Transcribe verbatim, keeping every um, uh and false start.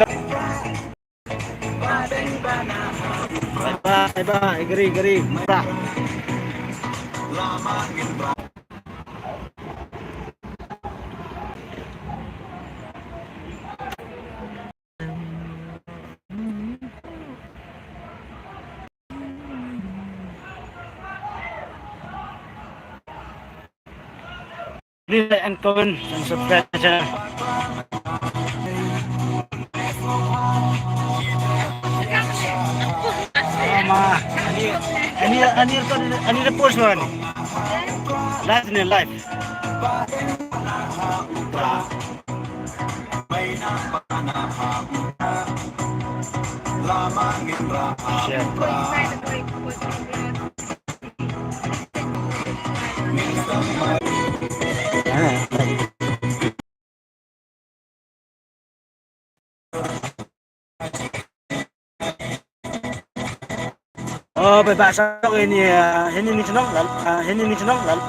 Bye bye, bye, gari, gari, mara. Please like and comment and subscribe the channel. Ama, ani, ani, ani, ani, ani the post one. Last in life. Share. Oh, ba ba sa ini, ah, ini ni chnong lal, ah, ini ni chnong lal.